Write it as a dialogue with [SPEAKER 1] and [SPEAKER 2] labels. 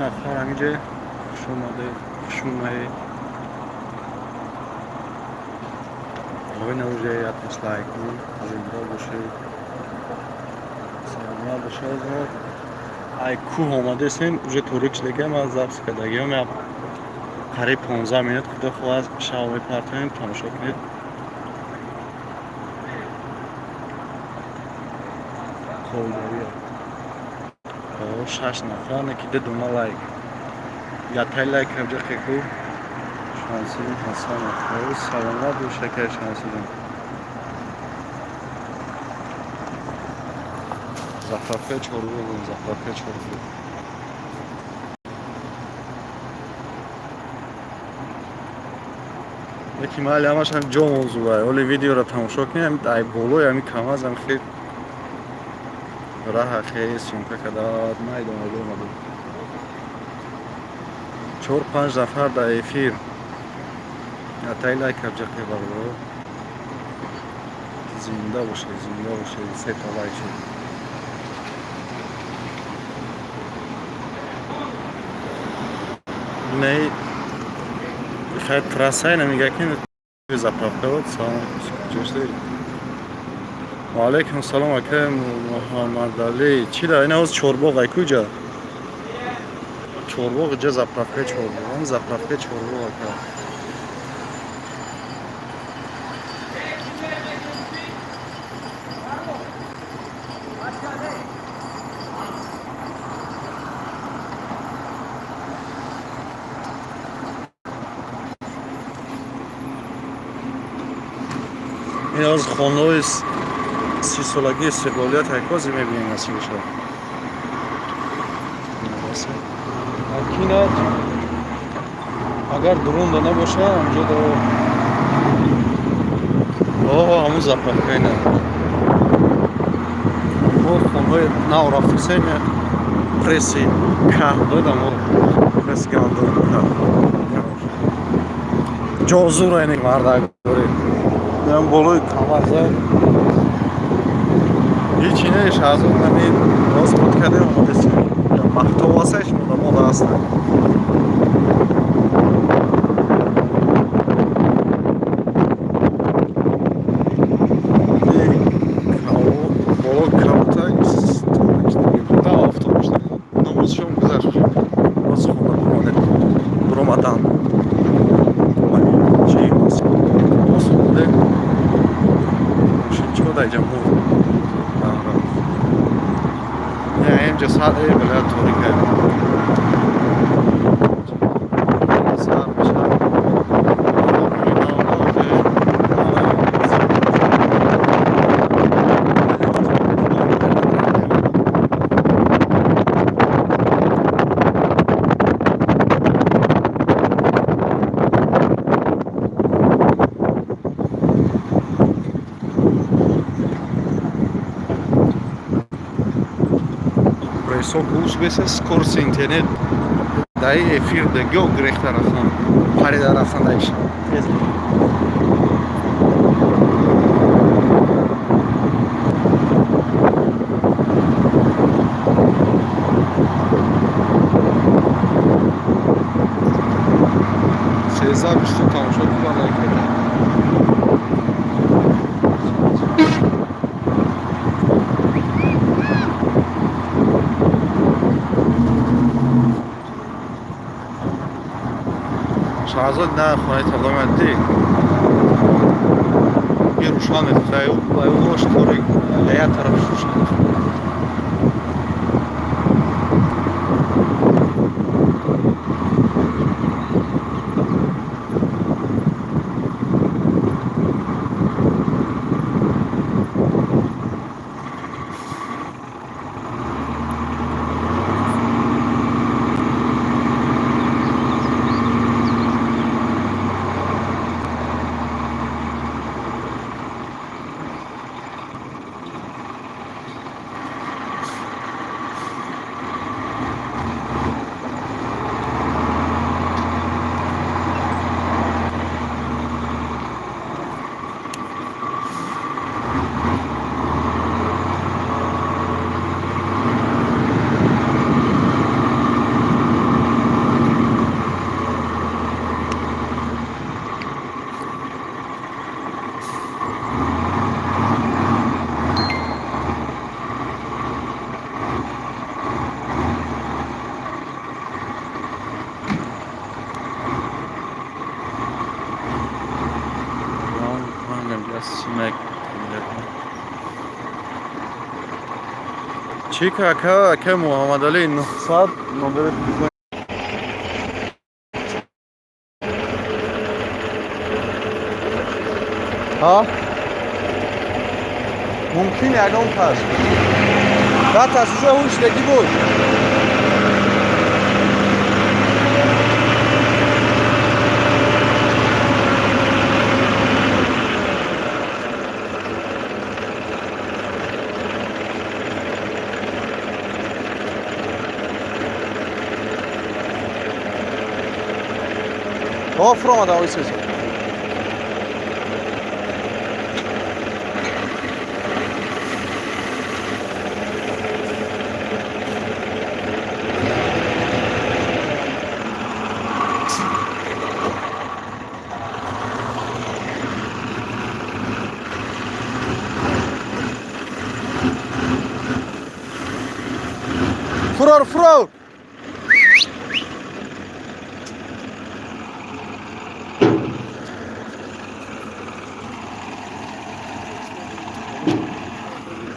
[SPEAKER 1] Нафар ҳаминҷа. Хуш омадед, хуш омадед. Ой, уже ятмиш лайк, зинда бошед, саломат бошед. Ай кӯҳ омадесем, уже торик шудагиам, ман запись кардагиам қариб 15 минут. Худо хоҳад, шав мепартоем, тамошо кунед. Қойдария шаш нафар, неки ду дона лайк, ятай лайк ҳамҷа қеку. Шамсиддин Ҳасанов, саломат бош, акай Шамсиддин. Заправка Чорбоғ, заправка Чорбоғ. Яки майли, ҳамаш ҳам ҷо мавзӯай. Оли видеоро тамошо кунем, ай болои ҳами КамАЗ ҳам хел раҳа, хел съёмка кардад, майдон омаду. Чор панҷ нафар дар эфир. Ятай лайк абҷақе, бародаро. Зинда бошед, зинда бошед, сета лайк шуд. Не, хай трасса ина мега ки заправка буд. Салом, куҷо? Ва алайкум салом, акай Муҳаммадалӣ. Чӣ да ина ҳоз Чорбоғ ай куҷа? Чорбоғ ҷа, заправка Чорбоғ, заправка Чорбоғ, ака. Ин ҳоз хонаҳои 30-солагии истиқлолият ҳайкозе мебинем, насибиша. Акинат агар дурунда набоша, ҳамҷо до о ҳамун заправка ина. Мо хонаҳои нав рафтусем, пресси каҳ додам, пресси гандум ҷозура ини мардак дорем. Ям болои КамАЗа ҳичи не, Шаҳзод, ҳамин рост буд кардем, омадесем. Махтов асташ, одамода ҳастанд. Боло кабута офтоб намозшом гузашт, боз хона биромадем, биромадан чи боз омадем. Чико дар инҷа мурд? Инҷа сар била торика сар мешавад. Пресо гӯш беса, скорость интернет даи эфир да гё гирехта рафтан, парида рафтан даиш. 13:20 тамошо кунам, лайк кардам. Шаҳзод на хонаи тавломад ди. И рӯшан мехӯрд, ай ош торик, як тараф рӯшан мехӯрд. Мек. Чӣ ака, ака Муҳаммадалӣ, 900 номери телефон. Ҳа, мумкин ягон кас датас уже ҳуштагӣ буд. Ҳо, фуромадам ойсеса. Фурор, фурор.